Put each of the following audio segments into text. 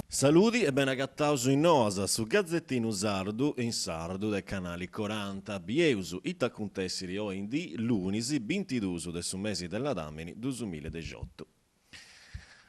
Saludi e bene agataus in Noas, su gazetinu sardu in sardu de Canali Coranta. Bieus ita acuntessiri oi in dì, lunis bintidus de su mesi de ladàmini duasmilla e dexiotu.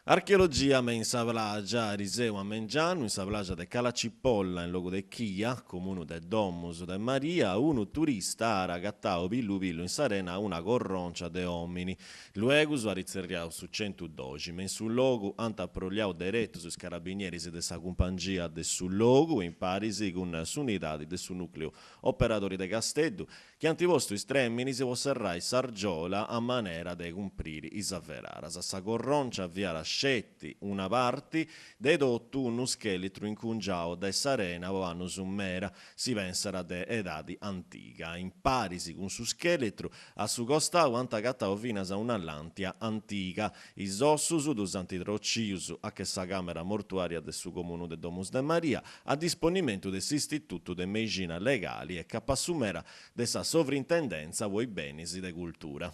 Archeologia me in sa plàgia, Ariseu a mengianu in sa plàgia de Cala Cipolla in logu de Chia, comunu de Domus de Maria, unu turista at agatau pillu pillu in s'arena una corròncia de òmini. Luegus at tzerriau su centudoxi. Me in su logu ant aproliau deretus is carabinieris de sa cumpangia de su logu in paris cun s'unidadi de su nùcleu operadori de Casteddu, chi ant postu is trèminis po serrai s'argiola a manera de cumpriri is averaras. Sa corròncia fiat sceti una parti de totu unu schèlitru incungiau dae s'arena po annus mera, si pensat de edadi antiga. In paris cun su schèlitru, a su costau ant agatau finas una làntia antiga. Is ossus ddus ant trocius a che sa càmera mortuària de su Comunu de Domus de Maria, a disponimentu de s'Istitutu de Meixina Legali e capassu mera de sa Sovrintendenza po is Benis de Cultura.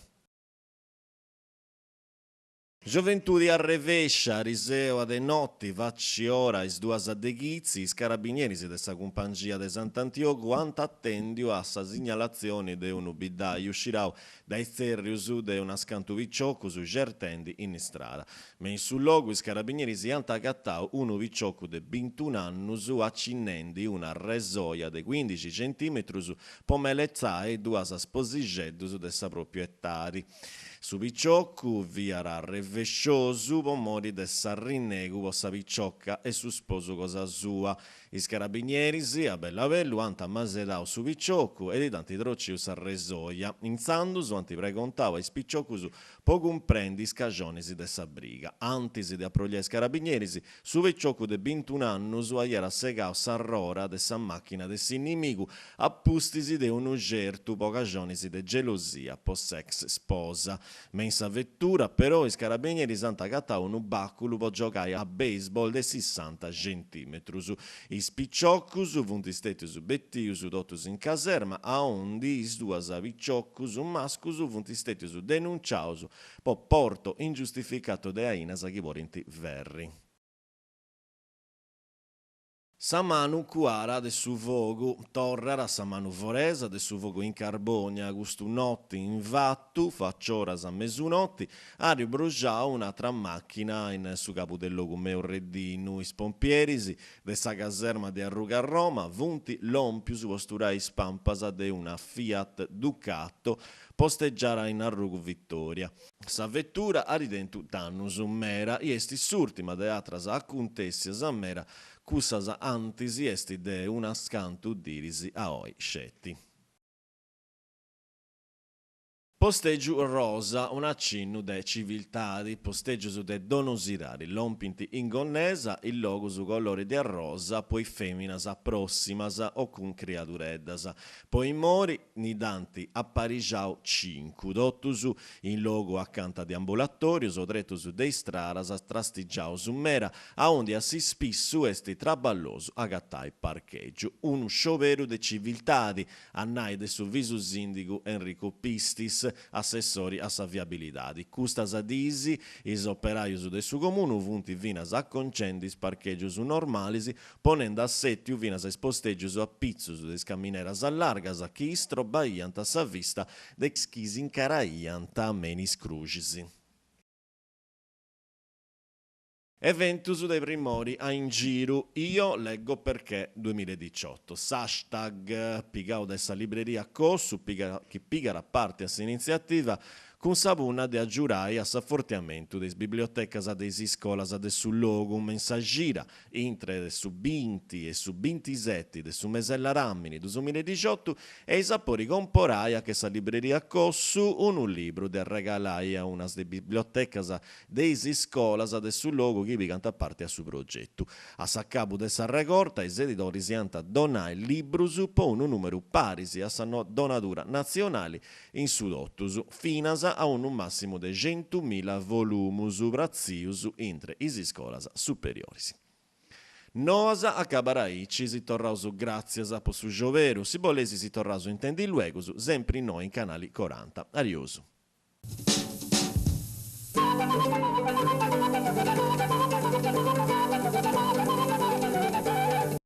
Gioventudi arrevescia, Ariseu a de noti, faci ora is duas de chitzi, is carabinieris de sa cumpangia de Sant'Antiogu ant atèndiu a sa signalatzioni de unu biddaju scirau dae is tzèrrius de unas cantu piciocus certendi in istrada. Me in su logu is carabinieris ant agatau unu piciocu de bintun'annus acinnendi una arresoja de cuindixi centimetrus po meletzai duas sposixeddus de sa pròpiu etadi. Su piciocu fiat arrevesciosu po mori de s'arrinnegu po sa picioca e su sposu cosa sua. Is carabinieris, a bellu a bellu, ant amasedau su piciocu e ddi dd'ant trociu s'arresoja. Intzandus ant pregontau a is piciocus po cumprendi is caxonis de sa briga. Antis de aproliai is carabinieris, su piciocu de bintun'annus aiat segau s'arrora de sa màchina de s'inimigu a pustis de unu certu po caxonis de gelosia po s'ex sposa. Me in sa vetura, però, is carabinieris ant agatau unu bàculu po giogai a baseball de sissanta centimetrus. Is piciocus funt stètius betius totus in caserma, aundi is duas piciocus mascus funt stètius denunciaus po porto ingiustificato de ainas chi podint ferri. Sa manu cuara de su fogu. Torrat sa manu foresa de su fogu in Carbònia custu noti in fatu, facioras a mesunoti, at bruxau un'atra màchina in su cabu de logu meurreddinu. Is pompieris de sa caserma de Arruga Roma funt lòmpius po sturai is pampas de una Fiat Ducato postegiara in Arrugu Vittoria. Sa vetura at tentu dannus mera i est s'ùrtima de atras acuntèssias mera cussas antis est de unas cantu diris a oi sceti. Postègiu rosa, un'acinnu de civiltadi, postègius de donosidadi lompint in Gonnesa is logus colori de arrosa po is fèminas pròssimas o cun criadureddas. Po immoi ndi dd'ant aparixau cincu, totus in logu acanta de ambulatòrios o tretus de istradas trastigiaus mera, aundi a s'ispissu est traballosu agatai parchègiu. Unu scioberu de civiltadi, a nai de su visu sìndigu Enrico Pistis, assessori a sa viabilidadi. Custas diis is operajus de su Comunu funt finas aconcendi is parchègius normalis ponende assètiu finas a is postègius a pitzus de is camineras largas chi istrobaiant sa vista de is chi s'incaraiant me in is cruxis. Eventus de primori a in giru Io leggo perché duemiladiciotto, s'hashtag pigau dae sa libreria Cossu chi pigat parti a s'initziativa Cun sa punna de agiurai a s'afortiamentu de is bibliotecas de is iscolas de su logu me in sa xida intre de su binti e su bintiseti de su mes'e ladàmini duasmiladixiotu eis a podi comporai a che sa libreria Cossu unu libru de arregalai a unas de bibliotecas de is iscolas de su logu chi pigant parti a su progetu. A s'acabu de s'arregorta is edidoris ant a donai librus po unu nùmeru paris a sa donadura natzionali in su totus, finas a unu màssimu de centumila volumus pratzius intre is iscolas superioris. Noas acabat aici, si torraus gràtzias po su scioberu, si boleis si torraus a intendi luegus, sempri innoi in Canali Coranta. Ariosu.